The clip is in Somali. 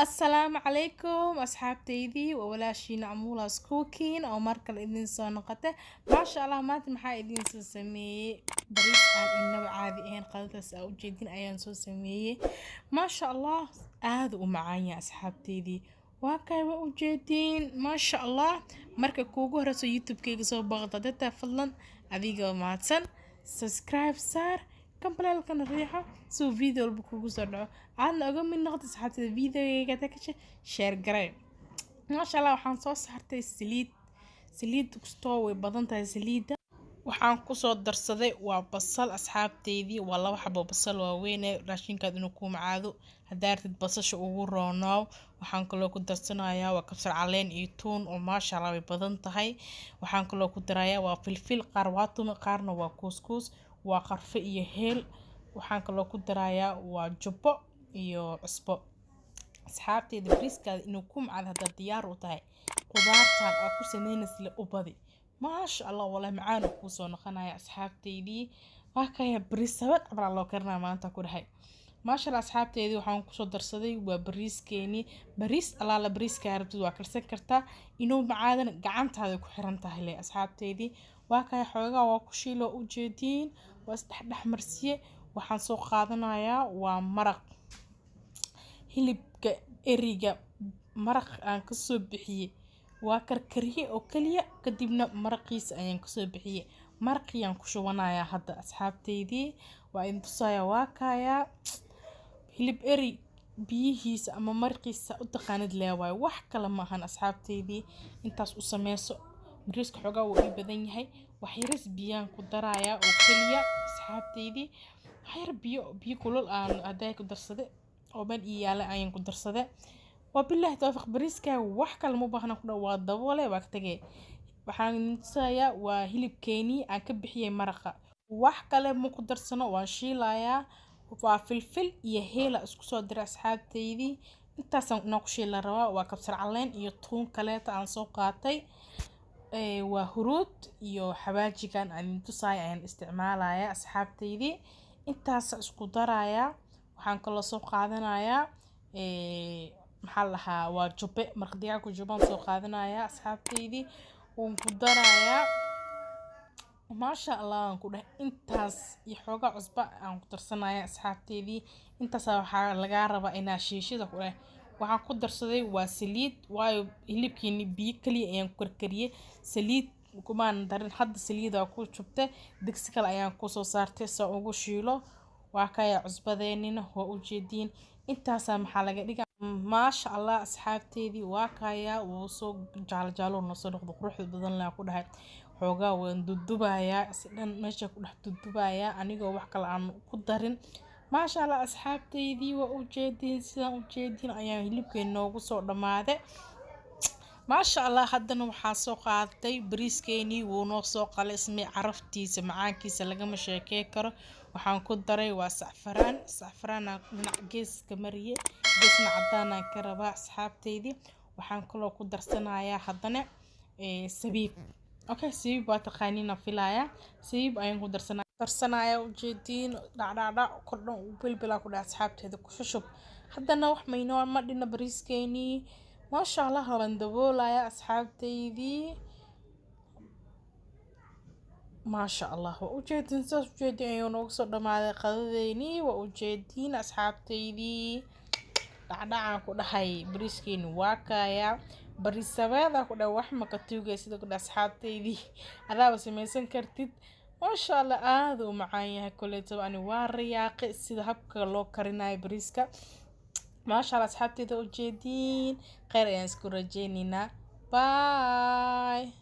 Assalaamu calaykum asxaabteydii, waa walaashiina Amuula's Cooking oo mar kale idin soo noqota. Maasha Allah, maanta maxaa idin soo sameeyey? Bariis aan inaba caadi ahayn. Qadadaas aa ujeedin ayaan soo sameeyey. Maasha Allah, aada u macaan yahay asxaabteydii. Waa kay, waa ujeediin. Maasha Allah, marka kuugu horeyso YouTube-kayga soo booqda dadta, fadlan adiga mahadsan subscribe saar, gambaleelkana riixo si uu video walba kugu soo dhaco, aadna uga mid noqdo asxaabtada. Videogayga kasha share garay. Maasha Allah, waxaan soo saartay saliid. Saliid kastoo way badan tahay saliidda. Waxaan kusoo darsaday waa basal asxaabteydii, waa 2 xabo basal waaweyne. Raashinkaad inuu kuu macaado haddaa rabtid, basasha ugu roonaaw. Waxaan kaloo ku darsanayaa waa kabsar caleen iyo tuun oo maasha Allah way badan tahay. Waxaan kaloo ku darayaa waa filfil, qaar waa tumi, qaarna waa kuuskuus, waa qarfe iyo heel. Waxaan kaloo ku darayaa waa jubbo iyo cusbo. Asxaabteyda, bariiskaada inuu ku macaado haddaad diyaar u tahay, qudaartan aa ku sameynaysa le u badi. Maasha Allah, wallahi macaan uu kuusoo noqonaya. Asxaabteydii, waa kaya, bariis sabad camal loo karinaya maanta ku dhahay. Maasha Allah, asxaabteydii, waxaan kusoo darsaday waa bariiskeeni. Bariis alaala bariiskaa rabtid waa karsan kartaa, inuu macaadana gacantaada ku xiran tahay le. Asxaabteydii, waa kaya, xoogaa waa ku shiilo, ujeediin, waa isdhexdhex marsiye. Waxaan soo qaadanayaa waa maraq hilibka eriga. Maraq aan kasoo bixiyey, waa karkariyey oo keliya, kadibna maraqiisa ayaan kasoo bixiyey. Maraqiyaan ku shubanayaa hadda asxaabteydii, waa idin tusayaa. Waa kayaa, hilib eri biyihiisa ama maraqiisa u taqaanid lee waayo, wax kale ma ahan. Asxaabteydii, intaas u sameyso. Bariiska xoogaa wuu ii badan yahay, wax yaris biyaan ku darayaa oo keliya. Asxaabteydii, wax yar biyo, biyo kulul aan hadday ku darsade oo meel ii yaala ayaan ku darsade. Waa bilaahi tawfiiq. Bariiskaaga wax kale ma u baahna ku dhow, waa daboole, waa ka tegay. Waxaan idin tusayaa waa hilibkeenii aan ka bixiyay maraqa. Wax kale ma ku darsano, waan shiilayaa. Waa filfil iyo heela isku soo diray asxaabteydii, intaasaan inoo ku shiila rabaa. Waa kabsar caleen iyo tuun kaleeta aan soo qaatay, waa huruud iyo xawaajigan aan idin tusaaya ayaan isticmaalayaa. Asxaabteydii, intaas isku darayaa. Waxaan kaloo soo qaadanayaa, maxaa la dhahaa, waa jubbe, maraq digaag ku jubbaan soo qaadanayaa. Asxaabteydii, waan ku darayaa. Maasha Allah aan ku dhahay, intaas iyo xoogaa cusba aan ku darsanaya. Asxaabteydii, intaas waxaa lagaa rabaa inaa shiishida ku dhahay. Waxaan ku darsaday waa saliid, waayo hilibkiini biyo kaliya ayaan ku karkariyey, saliid kumaan darin. Hadda saliidaa ku shubtay, digsi kale ayaan kusoo saartay soo ugu shiilo. Waa kaya, cusbadeenina waa ujeediin. Intaasaa maxaa laga dhigaa. Maasha Allah, asxaabteedii, waa kaya, wuu soo jaalo jaalo noo soo noqdo, quruxda badan laa ku dhahay. Xoogaa waan dudubayaa, si dhan meesha ku dhex dudubayaa anigoo wax kale aan ku darin. Maasha Allah, asxaabteydii, waa ujeediin, sidaan ujeediin ayaa hilibkeen noogu soo dhammaaday. Maasha Allah, haddana waxaa soo qaadatay bariiskeenii, wuu noo soo qalismay. Caraftiisa, macaankiisa lagama sheekey karo. Waxaan ku daray waa sacfaraan. Sacfaraanaan dhinac geeska mariyay, geesna cadaanaan ka rabaa. Asxaabteydii, waxaan kaloo ku darsanayaa haddana sabiib. Okay, sabiib waa taqaaniina filaya. Sabiib ayaan ku darsanaya, ujeediin, dhacdhacdhac kordhan bilbilaa ku dhaca. Asxaabteeda, ku shushub. Haddana wax maynoo ma dhina bariiskeenii. Maasha Allah, waan daboolaya asxaabteydii. Maasha Allah, waa ujeedin, saas ujeedin ayuu noogu soo dhamaaday qadadeynii. Waa ujeediin asxaabteydii, dhacdhacaan ku dhahay. Bariiskeeni waa kaaya, bariis sabeeda ku dhahay, wax ma ka tuugay sida ku dhahay. Asxaabteydii, adaaba samaysan kartid. Maasha Allah, aada u macaan yahay. Koleetaba ani waa riyaaqe sida habka loo karinayo bariiska. Maasha Allah, asxaabteyda, ujeediin, kheyr ayaan isku rajeyneynaa. Bye.